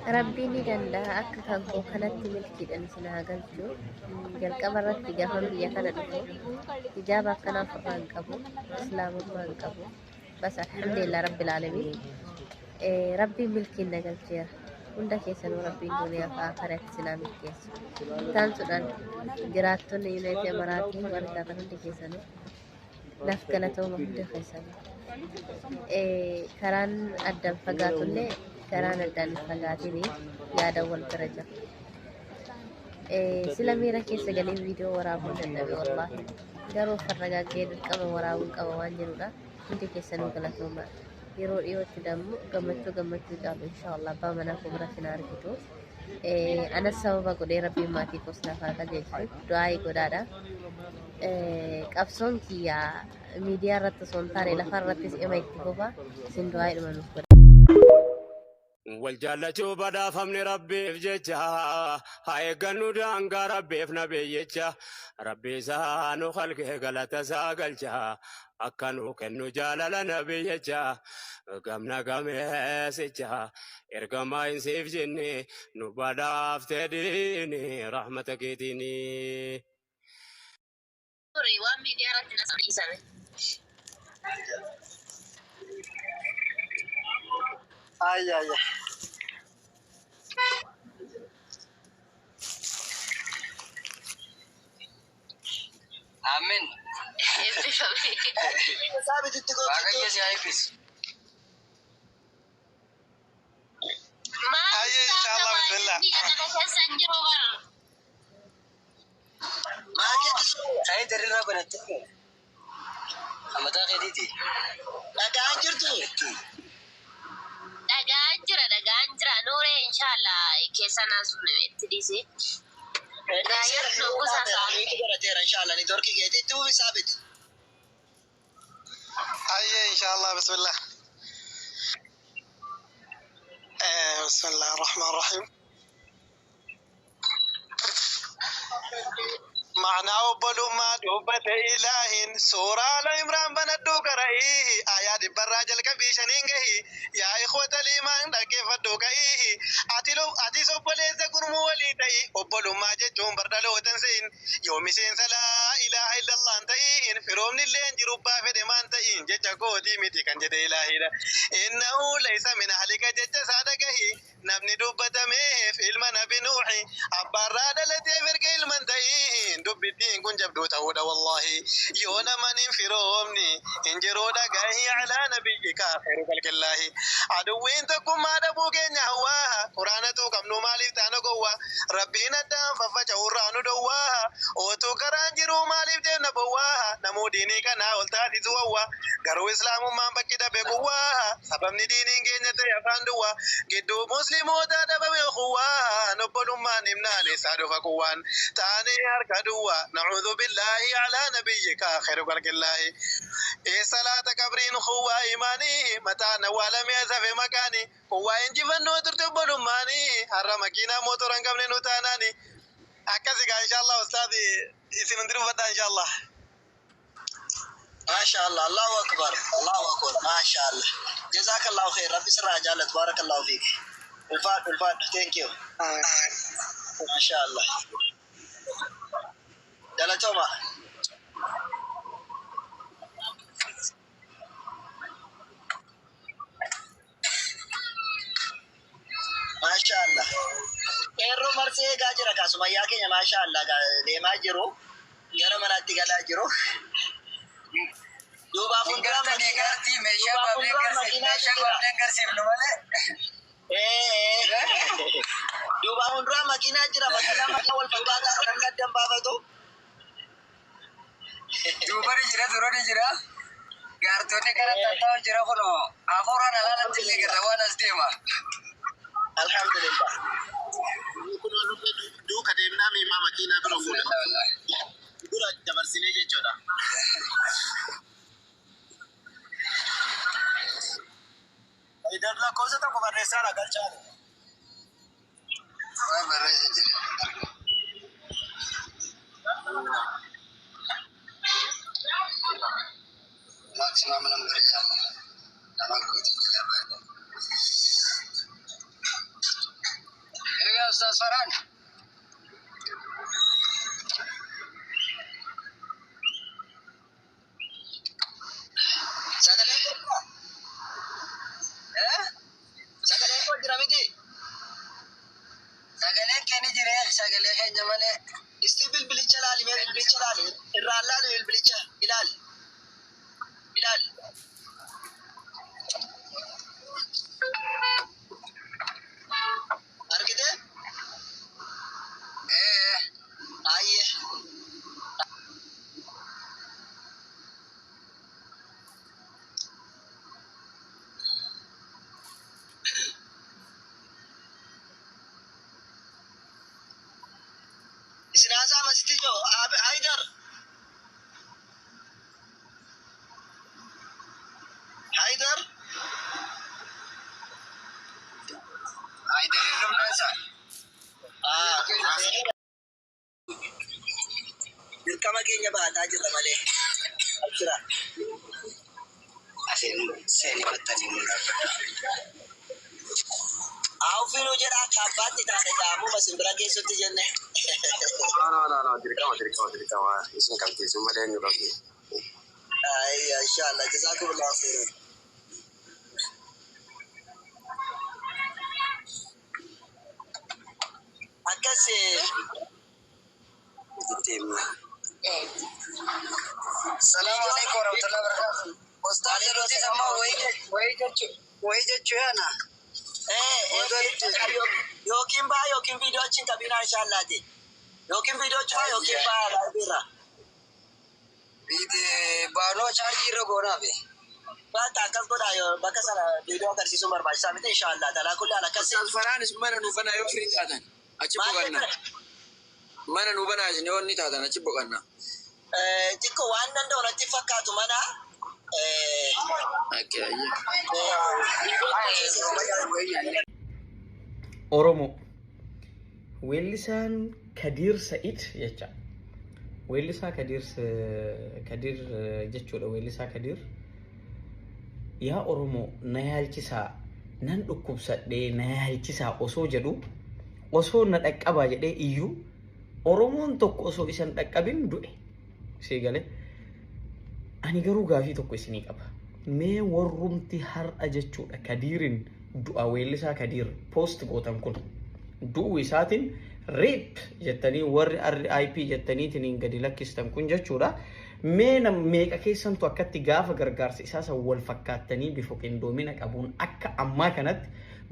Rabbiin ni danda'a akka kan koo kanatti milkiidhaan isin haa galchu. Jalqaba irratti gaafan biyya kana dhufu hijaaba akkanaa ofirraa hin qabu, islaamummaa hin qabu. Bas alhamdulillah rabbil aalamiin. Rabbiin milkiin na galcheera. Hunda keessanuu Rabbiin duniyaa fi akhiratti isin haa milkeessu. Taansuudhaan jiraattonni Yuunaayitid Emiraatii warri taatan hundi keessanuu naaf galatooma hundi keessanuu. Karaan addaan fagaatullee karaan addaan hin fagaatini yaada wal bira jira. Sila miira keessa galee viidiyoo waraabuun dadhabe wallaahi. Garuu farragaaggee dirqama waraabuun qaba waan jedhudha. Hundi keessanuu galatooma. Yeroo dhiyootti dammoo gammachuu gammachuu caalu inshaallah abbaa manaa koo bira sin argitu. Anas sababa godhee rabbiin maatii koos naaf haa qajeelchu. Du'aa'ii godhaadha. Qabsoon kiyya miidiyaa irratti osoo hin taane lafa irrattis ima itti fufa. Isin du'aa'ii dhuma nuuf godha. Wal jaallachuu badhaafamne Rabbiif jecha haa eeggannu daangaa Rabbiif nabiyyicha Rabbi isaa nu khalqee galata isaa galcha akka nu kennu jaalala nabiyyicha gamna gameessicha ergamaa hin siif jenne nu badhaafte diini rahmata keetiini. Sorry, waan miidiyaa irratti na dhiisame. Ayya ayya. Amen. Eebbifame. Saabititti gootu. Waaqayyo si haa eebbisu. Maal Ayyee, inshallah, bismillah. biyya kana keessa hin jiru bara. Maal jetti sun? Saayii darrirraa banattee mataa keetiiti. Dhaga'aan jirtu? Dhagaan jira, dhagaan jira. Nuuree inshallah keessa naasuun itti dhiise. Raayyaan gosa isaa. Niitu barateera inshallah niitoorkii keetii itti fufi saabit. Ayyee inshallah bismillah. Bismillah ar-Rahman ar-Rahim. Ma'naa obbolummaa dubbate ilaahin suuraa Al Imraan banadhuu qara'ii ayaa dhibbarraa jalqabii shaniin gahi yaa ikhwata liimaan dhaggeeffadhuu ka'ii ati atis obboleessa gurmuu walii ta'i obbolummaa jechuun bar dhalootan se'in yoo miseensa laa ilaaha illallaan ta'iin firoomni illeen jiru abbaa fedhe maan ta'iin jecha kootii miti kan jedhe ilaahidha innahu laysa min ahlika jecha isaa dhagahi namni dubbatameef ilma nabi nuuhi abbaarraa dhalateef erga ilman ta'iin dubbittiin kun jabduu ta'uudha wallaahi yoo naman hin firoomni hin jiruu dhagahi alaa nabiyyika khairu khalqillaahi aduwwiin tokkummaa dhabuu keenya hawwaa quraanatu qabnu maaliif taana gowwaa rabbiin addaan faffaca'urraa nu dhowwaa otuu karaan jiruu maaliif deemna bowwaa namuu diinii kanaa ol taasisu hawwaa garuu islaamummaan bakki dhabe quwwaa sababni diiniin keenya ta'e afaan duwwaa gidduu musliimoota dhabame ukhuwwaan obbolummaan himnaan isaa dhufa quwwaan taanee harka duwwaa na'uudhu billaahi alaa nabiyyika khairu khalqillaahi eessa laata qabriin quwwaa imaanii mataan awwaalame asafe makaanii quwwaa injifannoo turte obbolummaanii har'a makiinaa mootora hin qabne nu taanaani akkasi gaa inshallah ustaazi isin hundi dubbadha inshallah. Maasha Allah, Allahu Akbar, Allahu Akbar, Maasha Allah. Jazakallahu khair, Rabbi sirraa haa jaallatu, barakallahu fiik. Ulfaadhu, ulfaadhu, thank you. Maasha Allah. Galatooma. Maasha Allah. Qeerroo marsee eegaa jira kaa sumayyaa keenya maasha Allah gaa deemaa jiru. Gara manaatti galaa jiru. Duubaa Hin fuulduraan gartanii makiinaa gartii meeshaa duubaa baafnee fuulduraan garsiif makiinaatu meeshaa jira. baafnee garsiifnu malee. Ee, duubaa fuulduraan makiinaa jira. Makiinaa makiinaa wal fakkaataa kan addan baafatu. Duubani jira durani jira. Gaartonni gara tattaa'u jira kunoo hafuuraan alaalatti illee garra waan as deema. Alhamdulillah. Kun duuka deemnaa miimaa makiinaa bira fuudha. Alhamdulillah wallahi. Dura dabarsinee jechuudha. Idar lakkoofsa tokko barreessaadha galchaa. Waan barreessa jira. Maximum number isaa nama gootii jira baay'ee. Ustaz Farhan. Sagaleen koo jira? Eh? Sagaleen koo jira miti? Sagaleen kee ni jira, sagalee keenya malee. Isti bilbilicha ilaali, mee bilbilicha ilaali. Irraan laali bilbilicha ilaali. Ilaali. Argitee? Eh. Ayyee. Isin haasaa masitti joo, Haydar. Haydar. Haydar dhumnaan isaa. Ah, dirqama keenya baataa jirra malee. Abshira. Asiin seenii maxxanii mul'atu. Awufiinuu jedhaa kaabbaatti taane gaamuma simbira keessatti jenne. No, no, no, dirqama, dirqama, dirqama. Isin qabdi, isin malee eenyu qabdi. Ay, inshallah, jazakumullahu khairan. Akkas Deemna. Salaamu alaikum warahmatullahi wabarakatuh. Ustaz nuti sama wayii jechuu yaana. Yookiin baa yookiin viidiyoo achiin qabinaa inshallaati. Yookiin viidiyoo cufaa yookiin baa irra. Baanoo chaarjii irra goonaafi. Bakka akkas godhaa yoo bakka sana viidiyoo agarsiisuun barbaachisaa miti inshallah. Talaa kulli haala akkasii. Ustaz Farhaanis mana nu banaa yoo firii taatan achi boqanna. Mana nu banaa isin yoo inni taatan achi boqanna. Xiqqoo waan danda'u natti fakkaatu mana. Okay, ayyee. Oromoo. Weellisaan Kadiir Sa'id jecha. Weellisaa Kadiir Kadiir jechuudha, weellisaa Kadiir. Yaa Oromoo, na yaalchisaa, nan dhukkubsadhee na yaalchisaa osoo jedhu, osoo na dhaqqabaa jedhee iyyuu, Oromoon tokko osoo isan dhaqqabin du'e. Sii galee. Ani garuu gaafii tokko isinii qaba. Mee warrumti har'a jechuudha Kadiirin du'a weellisaa Kadiir post gootan kun, du'uu isaatiin RIP jettanii warri RIP jettaniitiin gadi lakkistan kun jechuudha. Mee nam meeqa keessantu akkatti gaafa gargaarsa isaa san wal fakkaattanii bifa qindoomina qabuun akka ammaa kanatti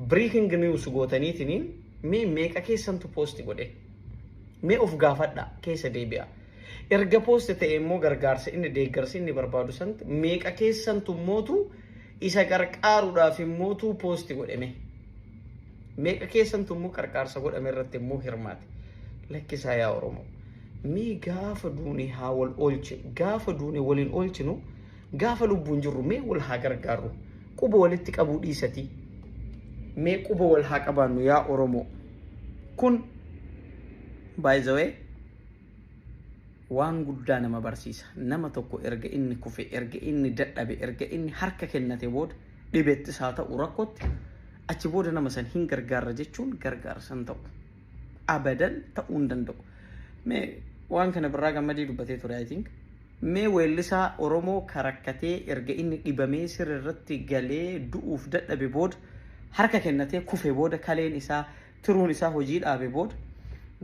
breaking news gootaniitiin mee meeqa keessantu post godhe? Mee of gaafadha, keessa deebi'a. Erga post ta'e immoo gargaarsa inni deeggarsa inni barbaadu santi meeqa keessantu mootu isa qarqaaruudhaaf immootu post godhame? Meeqa keessantu immoo qarqaarsa godhame irratti immoo hirmaate? Lakkisaa yaa Oromoo. Mee gaafa duune haa wal oolchinu. Gaafa duune waliin oolchinu, gaafa lubbuun jirru mee wal haa gargaarru. Quba walitti qabuu dhiisatii. Mee quba wal haa qabaannu yaa Oromoo. Kun by the way waan guddaa nama barsiisa. Nama tokko erga inni kufe, erga inni dadhabe, erga inni harka kennate booda, dhibettis haa ta'u rakkootti, achi booda nama san hin gargaarra jechuun gargaarsa hin ta'u. Abadan ta'uu hin danda'u. Mee waan kana birraa gammadii dubbatee ture, I think. Mee weellisaa Oromoo karakkatee erga inni dhibamee sirri irratti galee du'uuf dadhabe booda, harka kennatee kufe booda, kaleen isaa tiruun isaa hojii dhaabe booda,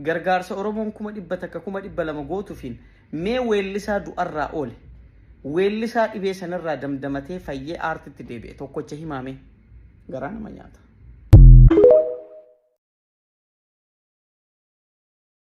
gargaarsa Oromoon 100,000, 200,000 gootuufiin mee weellisaa du'arraa oole, weellisaa dhibee sanarraa damdamatee fayyee aartitti deebi'e tokkocha himaame. Garaa nama nyaata.